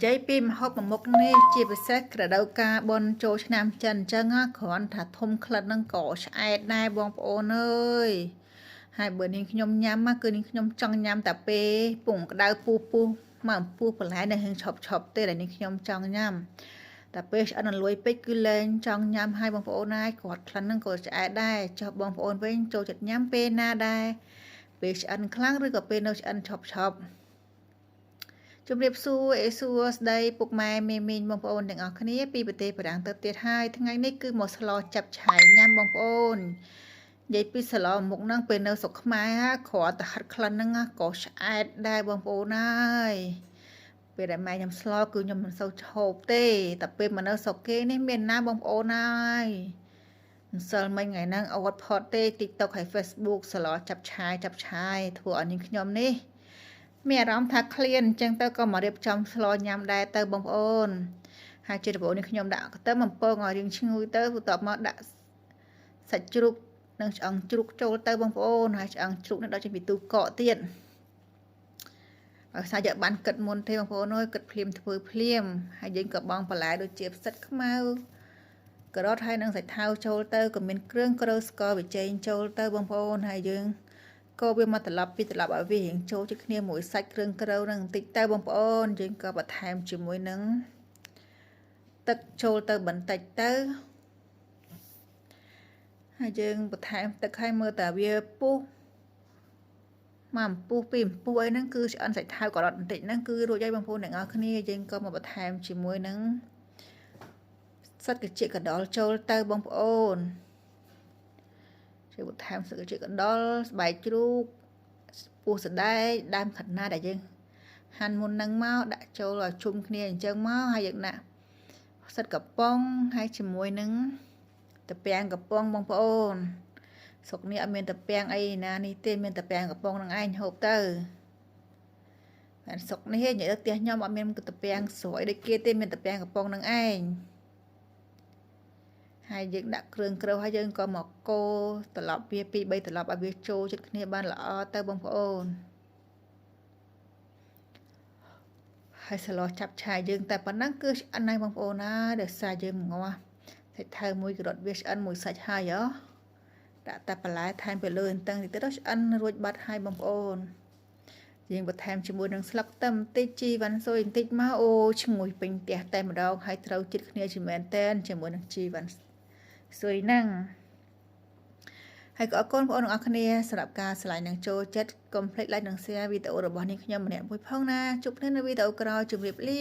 យាយពីម្ហូបមួយមុខនេះជាពិសេសក្រដូវកាលបុណ្យចូលឆ្នាំចិនអញ្ចឹងណាគ្រាន់ថាធំក្លិនហ្នឹងក៏ឆ្អែតដែរបងប្អូនអើយហើយបើនាងខ្ញុំញ៉ាំណាគឺនាងខ្ញុំចង់ញ៉ាំតែពេលពងក្តៅពុះពុះមកអំពុះបន្លែនៅហឹងឆប់ឆប់ទេដែលនាងខ្ញុំចង់ញ៉ាំតែពេលឆ្អិនអលួយពេកគឺលែងចង់ញ៉ាំហើយបងប្អូនហើយគាត់ក្លិនហ្នឹងក៏ឆ្អែតដែរចុះបងប្អូនវិញចូលចិត្តញ៉ាំពេលណាដែរពេលឆ្អិនខ្លាំងឬក៏ពេលនៅឆ្អិនឆប់ឆប់ជំរាបសួរអេសួរស្ដីពុកម៉ែមេមីងបងប្អូនទាំងអស់គ្នាពីប្រទេសបារាំងទៅទៀតហើយថ្ងៃនេះគឺមកស្លចាប់ឆាយញ៉ាំបងប្អូននិយាយពីស្លមុខហ្នឹងពេលនៅស្រុកខ្មែរគ្រាន់តែហិតក្លិនហ្នឹងក៏ឆ្អែតដែរបងប្អូនហើយពេលដែលម៉ែខ្ញុំស្លគឺខ្ញុំមិនសូវឈោបទេតែពេលមកនៅស្រុកគេនេះមានណាបងប្អូនហើយម្សិលមិញថ្ងៃហ្នឹងអត់ផតទេ TikTok ហើយ Facebook ស្លចាប់ឆាយចាប់ឆាយធ្វើឲ្យនាងខ្ញុំនេះមានអារម្មណ៍ថាឃ្លានអញ្ចឹងទៅក៏មករៀបចំស្លញ៉ាំដែរទៅបងប្អូនហើយជាដំបូងនេះខ្ញុំដាក់ខ្ទឹមបំពងឲ្យរៀងឈ្ងុយទៅបន្ទាប់មកដាក់សាច់ជ្រូកនិងឆ្អឹងជ្រូកចូលទៅបងប្អូនហើយឆ្អឹងជ្រូកនេះដល់ចេញពីទូកកទៀតដោយសារយកបានគិតមុនទេបងប្អូនអើយគិតភ្លាមធ្វើភ្លាមហើយយើងក៏បងបន្លែដូចជាផ្សិតខ្មៅការ៉ុតហើយនិងសាច់ថៅចូលទៅក៏មានគ្រឿងក្រូស្ករប៊ីចេងចូលទៅបងប្អូនហើយយើងកូរវាមកត្រឡប់ពីត្រឡប់ឲ្យវារៀងចូលជិតគ្នាមួយសាច់គ្រឿងក្រៅនឹងបន្តិចទៅបងប្អូនយើងក៏បន្ថែមជាមួយនឹងទឹកចូលទៅបន្តិចទៅហើយយើងបន្ថែមទឹកឲ្យមើលតែវាពុះមកអំពុះពីអំពុះអីហ្នឹងគឺឆ្អិនសាច់ថៅការ៉ុតបន្តិចហ្នឹងគឺរួចហើយបងប្អូនទាំងអស់គ្នាយើងក៏មកបន្ថែមជាមួយនឹងសិតកាជាកដុលចូលទៅបងប្អូនជួយបន្ថែមសិតកាជាកដុលស្បែកជ្រូកពោះសដែកដើមខណាដែលយើងហាន់មុននឹងមកដាក់ចូលឲ្យជុំគ្នាអញ្ចឹងមកហើយយើងដាក់ផ្សិតកំប៉ុងហើយជាមួយនឹងតាពាំងកំប៉ុងបងប្អូនស្រុកនេះអត់មានតាពាំងអីណានេះទេមានតាពាំងកំប៉ុងនឹងឯងហូបទៅបានស្រុកនេះនិយាយទៅផ្ទះខ្ញុំអត់មានតាពាំងស្រួយដូចគេទេមានតាពាំងកំប៉ុងនឹងឯងហើយយើងដាក់គ្រឿងក្រៅហើយយើងក៏មកកូរត្រឡប់វា2 3ត្រឡប់ឲ្យវាចូលចិត្តគ្នាបានល្អទៅបងប្អូនហើយស្លចាប់ឆាយយើងតែប៉ុណ្ណឹងគឺឆ្អិនហើយបងប្អូនណាដោយសារយើងងាស់សាច់ថៅមួយការ៉ុតវាឆ្អិនមួយសាច់ហើយហ៎ដាក់តែបន្លែថែមពីលើអន្ទឹងតិចទៅឆ្អិនរួចបាត់ហើយបងប្អូនយើងបន្ថែមជាមួយនឹងស្លឹកខ្ទឹមបន្តិចជីវ៉ាន់ស៊ុយបន្តិចមកអូឈ្ងុយពេញផ្ទះតែម្ដងហើយត្រូវចិត្តគ្នាជាមែនតែនជាមួយនឹងជីវ៉ាន់ស៊ុយហ្នឹងហើយក៏អរគុណបងប្អូនទាំងអស់គ្នាសម្រាប់ការឆ្លាញ់និងចូលចិត្តកុំភ្លេច like និង share វីដេអូរបស់នេះខ្ញុំម្នាក់មួយផងណាជួបគ្នានៅវីដេអូក្រោយជម្រាបលា។